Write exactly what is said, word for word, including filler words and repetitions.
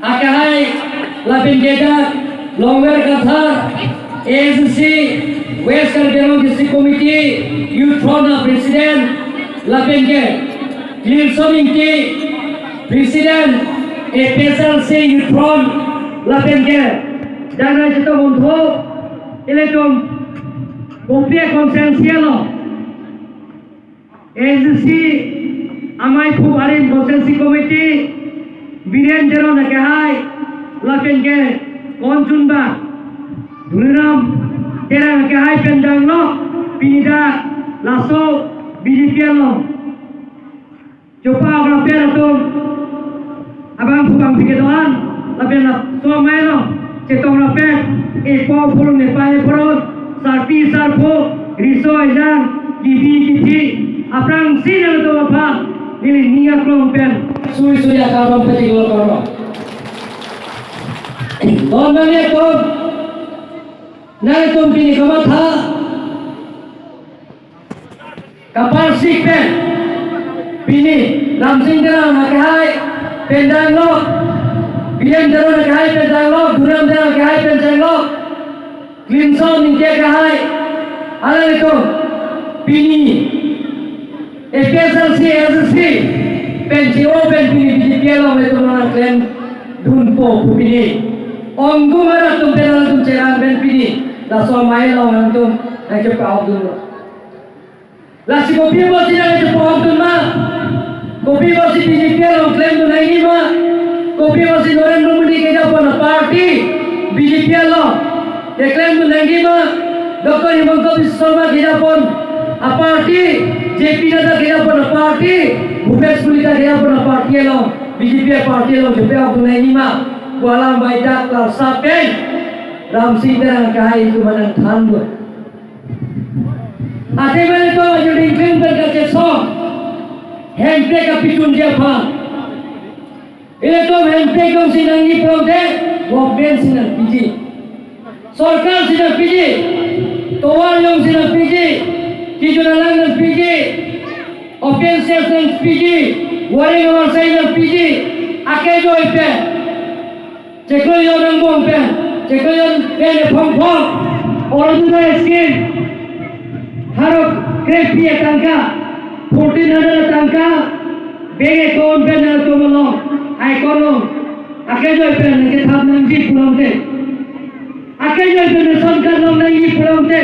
Akehai lapen ke dak Longver Kathar, A S D C, West Karbi Anglong District Committee, Youth Front a President, lapen ke Clinson Ingti, President, A P H L C Youth Front, lapen ke Janai Chetong Montho, ilitum kopi constituency along A S D C Amei Phu Arim Constituency Committee, Biren Teron akehai, lapen ke konchunba Dhoniram Terang akehai pen danglo, pini dak laso B J P along chopa-ok lapen atum abangphu bangphi kedo-an, lapen laso amei along chetong lapen epo phulung nepai apor, sarpi sarpo, riso ejang, kibi kithi, aphrangsi nangtum aphan neli ning aklong pen suri suri akardom pacheklo kardom. Don mane ko, nangtum pini kamatha kaparsik pen pini Ramsing Terang akehai pen danglo, Biren Teron akehai pen danglo, Dhoniram Terang akehai pen danglo, Clinson Ingti akehai, alanglitum pini A P H L C, A S D C pen che-o pen pini B J P along ilitum nangklem dunpo pu pini ongdung arat atum pen alanglitum cherang pen pini laso amei along alanglitum nangchepa-ok dunlo. Lasi kopi apotsi nangchepa-ok dun ma? Kopi apotsi B J P along klemdun nangji ma? Kopi apotsi Narendra Modi kejapon aparty B J P along keklemdun nangji ma? Doctor Himanta Biswa Sarma kejapon aparty, J P Nadda kejapon aparty, Bhupesh Kalita kejapon aparty along, B J P aparty along chepa-ok dun nangji ma pu alam bai dak klarsa pen Ramsing Terang akehai itum nangthandun. Athe mane to ajuding kling pen kachesong hemprek kapitun dia aphan. Ilitum hemprek jongsi nangji pulote, government si nangpiji, sorkar si nangpiji, tovar jongsi nangpiji, kijun alang nangpiji, open space nangpiji, waring awarsai nangpiji, akejoi pen cheklo jon angbong pen, cheklo jon pen ephong phong, Orunodoi scheme, pharo krephi atangka, fourteen hundred atangka, bank account pen nangtum along, account along akejoi pen nangkethap nangji pulote, akejoi pen ration card long nangji pulote,